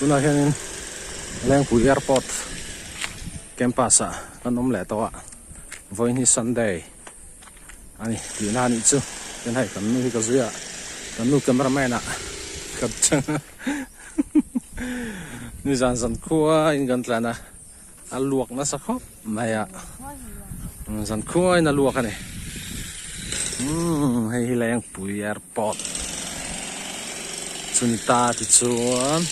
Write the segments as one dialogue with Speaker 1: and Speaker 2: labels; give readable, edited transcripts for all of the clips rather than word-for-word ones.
Speaker 1: Tunah hianin Lengpui Airport campus ah kan awm leh tawh a, vawiin hi Sunday a ni tihna a nih chu. Tin hei kan nu hi ka zui a, kan nu camera man ah ka chang a, nizan zan khua in kan tlan a, a luak nasa khawp mai a, zan khua in a luak a ni. Umm hei hi Lengpui Airport chu ni ta tichuan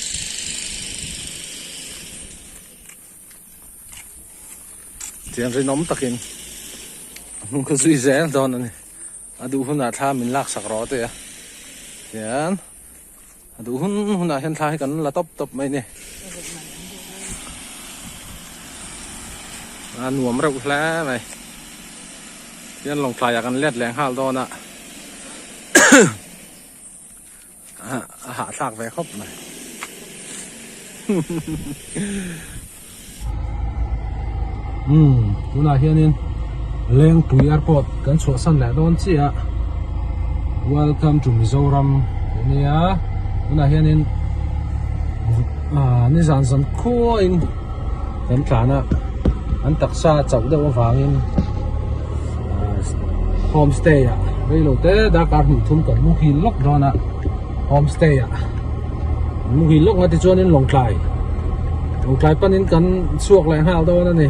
Speaker 1: tiang rinawm takin a hnung kha zui zel dawn a ni. A duh hunah thla min laksak rawh tih a tian. A duh hun hunah hian thla hi kan la tawp tawp mai ni. A nuam reuh hle mai. Tihian lawngtlaiah kan let leh nghal dawn a. A hahthlak ve khawp mai. Umm tunah hianin Lengpui airport kan chhuahsan leh dawn chiah a welcome to Mizoram tih a nia tunah hianin ah nizan zan khuain kan tlan a an taksa chauh deuh avangin ah homestay ah reilo te darkar hnih thum kan muhil lawk dawn a homestay ah. Muhil lawk nga tichuanin Lawngtlai Lawngtlai panin kan chhuak leh nghal dawn a ni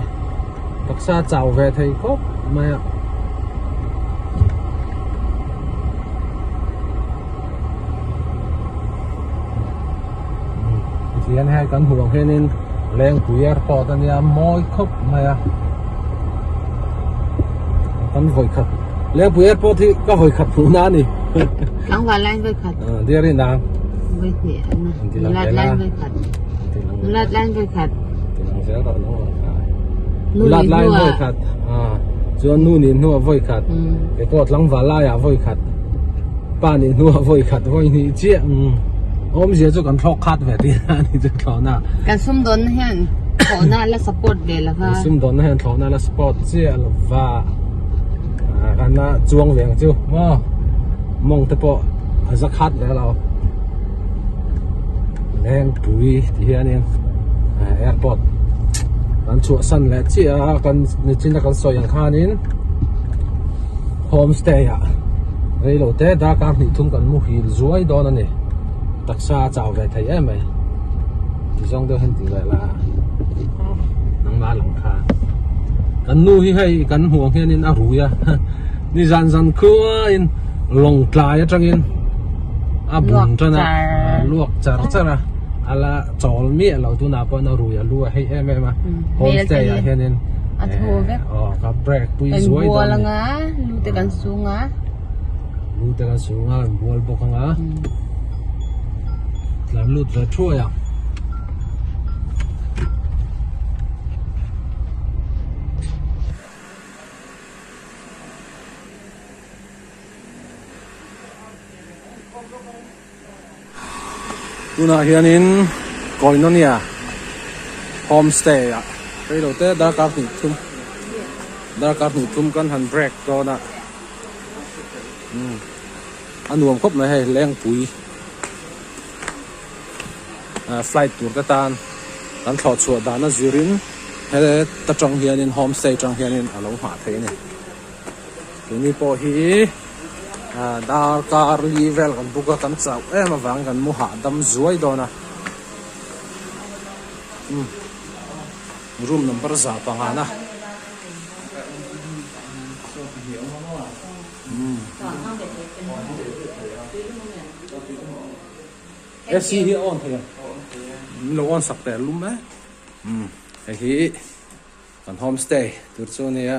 Speaker 1: taksa chau ve thei khawp mai a. Tihian hei kan hmuh ang hianin Lengpui airport a nia mawi khawp mai a kan vawi khat Lengpui airport hi ka vawi khat hmuhna a ni.
Speaker 2: Tlangval lai vawi khat.
Speaker 1: Dear in ang.
Speaker 2: Vawi hnih ana. Nulat lai vawi khat. Nulat lai vawi khat.
Speaker 1: Tilang zel rawh no. Nulat lai vawi khat. Chuan nu nih hnuah vawi khat. Kei pawh tlangval laiah vawi khat. Pa nih hnuah vawi khat vawi hnih chiah. Awmzia chu kan thlawk khat ve tih a ni chu thlawhna.
Speaker 2: Kan sumdawnna hian thlawhna la support ve lova.
Speaker 1: Kan sumdawnna hian thlawhna la support chiah lova. Kan la chuang ve ang chu maw. Mawng te pawh a za khat ve lo. Lengpui ti hianin airport kan chhuahsan leh chiah a kan nichina kan sawi ang khanin homestay ah reilo te darkar hnih thum kan muhil zuai dawn a ni taksa a chau ve thei em mai ti zawng deuh hian ti ve la nangmah lang kha kan nu hi hei kan hmuh ang hianin a rui a ni zan zan khuain lawngtlai atangin a bun tan a luak char char a a la chawl miah lo tunah pawh a rui a lu a hei em em a homestay ah hianin
Speaker 2: a thaw vek
Speaker 1: aw ka break pui zuai dawn
Speaker 2: kan bual anga lu te kan sung a
Speaker 1: lu te kan sung a kan bual bawk anga tlan lut ve thuai ang. Tunah hianin Koinonia homestay ah reilo te darkar hnih thum darkar hnih thum kan han break dawn a umm a nuam khawp mai hei Lengpui flight tur te tan kan thlawh chhuah dan a zirin heta tang hianin homestay tang hianin a lo nghah theih a ni. Keini pawh hi darkar li vel kan buk a kan chauh em avangin kan mu hahdam zuai dawn a umm room number za panga na umm AC hi a on thei a min lo on sak teh lum e umm hei hi kan homestay tur chu a nia.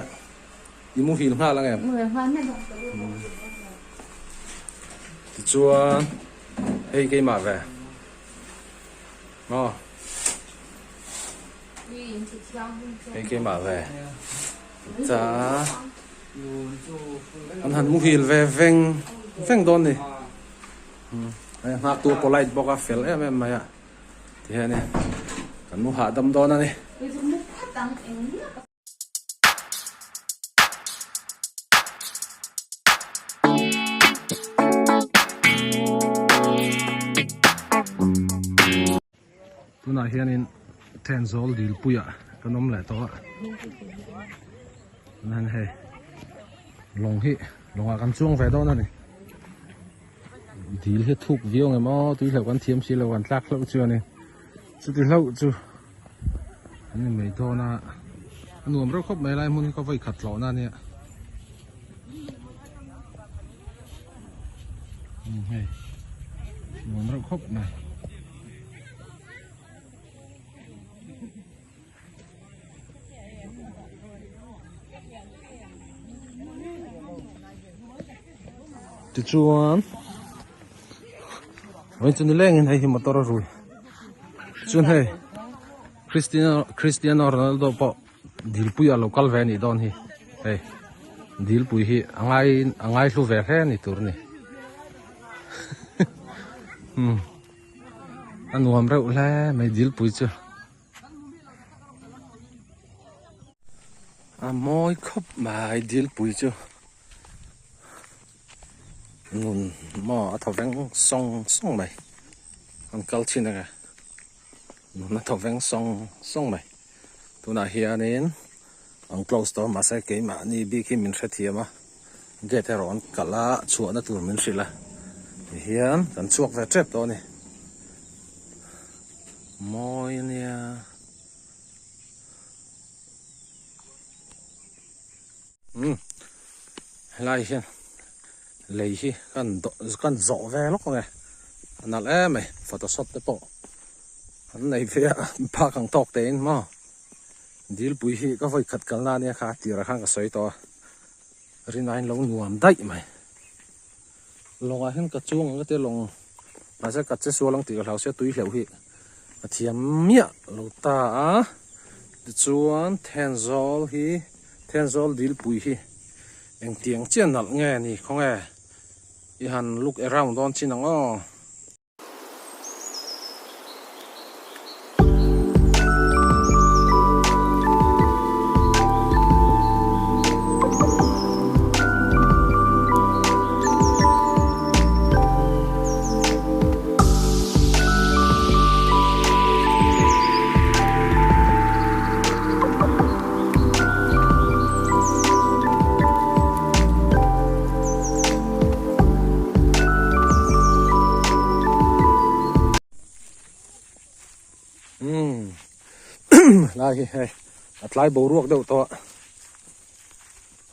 Speaker 1: I muhil nghal ang em?
Speaker 2: Muhil nghal mai bawk.
Speaker 1: Tichuan hei keimah ve. Maw? Hei keimah ve. Ta an han muhil ve veng veng dawn ni. Hei nghak tu polite bawk a fel em em mai a. Tihian kan mu hahdam dawn a ni. Tunah hianin Thenzawl dilpuiah kan awm leh tawh a. Tunah hian hei lawng hi lawngah kan chuang ve dawn a ni. Dil hi thuk viau ang em aw tui hlauh kan thiam si lo kan tlak hlauh chu a ni. Chuti hlauh chu an ni mai dawn a, a nuam reuh khawp mai lai hmun hi ka vawi khat tlawhna a nia. Hei nuam reuh khawp mai. Tichuan vawiin chu nilengin hei hi motor a rui chuan hei Cristiano Cristiano Ronaldo pawh dilpui a lo kal ve a nih dawn hi hei dilpui hi a ngai a ngai hlu ve hle a ni tur a ni umm a nuam reuh hle mai dilpui chu. A mawi khawp mai dilpui chu nun maw a thaw veng sawng sawng mai an kal thin ang e nun a thaw veng sawng sawng mai tunah hianin an close tawh a mahse keimahni bik hi min hrethiam a gate erawh an kalh a chhuahna tur min hrilh a tihian kan chhuak ve tep tawh a ni. Mawi a nia. Umm helai hian lei hi kan kan zawh ve lawk ang e a nalh em mai photoshop te pawh an nei ve a phak ang tawk te in maw dilpui hi ka vawi khat kalna ania kha tirah khan ka sawi tawh a rinaiin lo nuam daih mai. Lawngah hian ka chuang ang ka tia lawng mahse ka che sual ang tih ka hlau sia tui hleuh hi a thiam miah lo ta a tichuan Thenzawl hi Thenzawl dilpui hi engtiang chiah nalh nge ni khawnge i han look around dawn chin ang aw. Umm lai hi hei a tlai boruak deuh tawh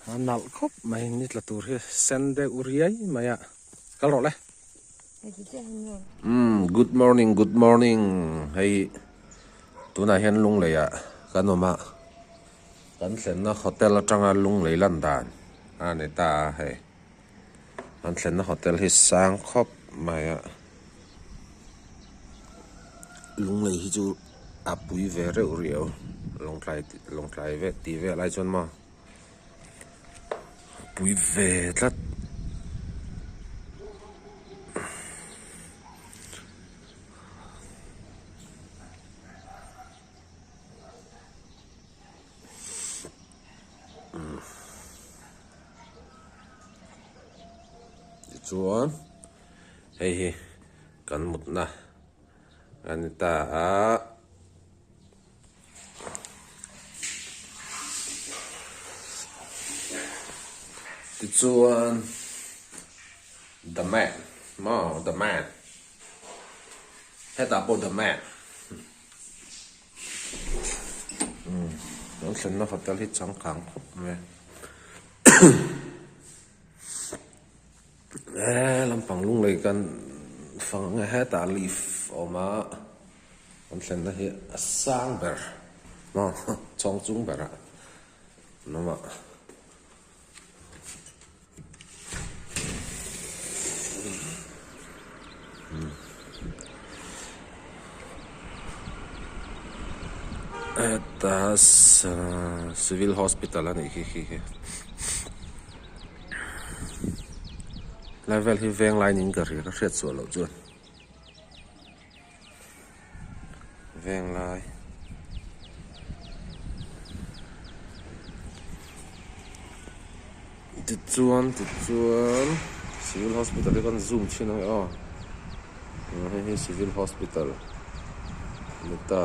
Speaker 1: a nalh khawp mai ni tla tur hi sen deuh riai mai a kal rawh le umm good morning good morning hei tunah hian lunglei ah kan awm a kan thlenna hotel atanga lunglei lan dan a ni ta a hei. An thlenna hotel hi sang khawp mai a lunglei hi chu a pui ve reuh riau lawngtlai lawngtlai vel tih vel ai chuan maw a pui ve tlat. Tichuan hei hi kan mutna a ni ta a. Tichuan the man maw the man hetah pawh the man. Umm kan thlenna hotel hi changkang khawp mai a he lampang lunglei kan fang ang e hetah lift a awm a kan thlenna hi a sang ber maw chawng chung berah an awm a. Heta civil hospital a nih khi khi khi lai vel hi veng lai niin ka hria ka hriat chhuah loh chuan veng lai tichuan tichuan civil hospital hi kan zoom thin ang e aw hei hi civil hospital. Ni ta.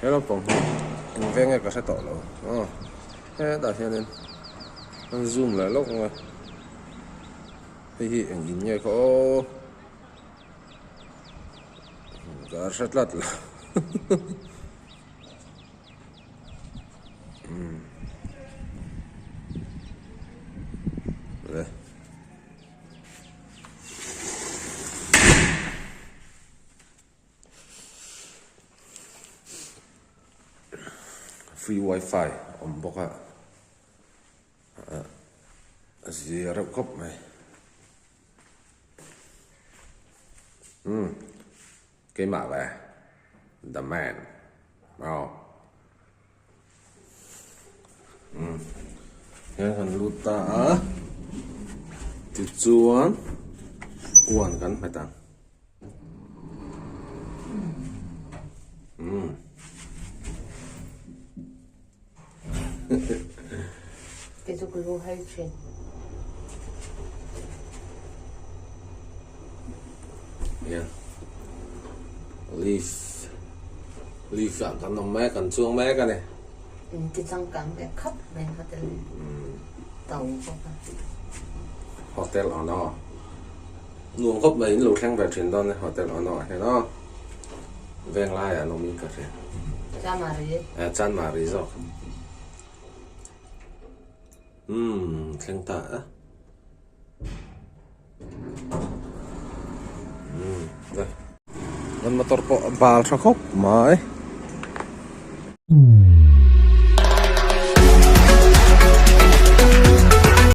Speaker 1: He lampang hi eng veng nge ka hre tawh lo aw hetah hianin an zoom leh lawk ang a hei hi eng in nge kha aw ka hre tlat lo umm le. Free wifi a awm bawk a a zia reuh khawp mai umm keimah ve the man aw umm hian kan lut ta a tichuan kuan kan hmet ang.
Speaker 2: Kei chu ka lu hai thin.
Speaker 1: Yeah. Leaf. Leaf ah kan awm mek, kan chuang mek a ni.
Speaker 2: In ti changkang ve khap mai hotel hi. To bawk a.
Speaker 1: Hotel Ono. Nuam khawp mai in lo thleng ve thin dawn e hotel Ono ah hian aw. Veng laiah an awm in ka hria.
Speaker 2: Chanmari.
Speaker 1: Eh Chanmari zawk. Umm thleng ta a. Umm kan motor pawh a bal tha khawp mai.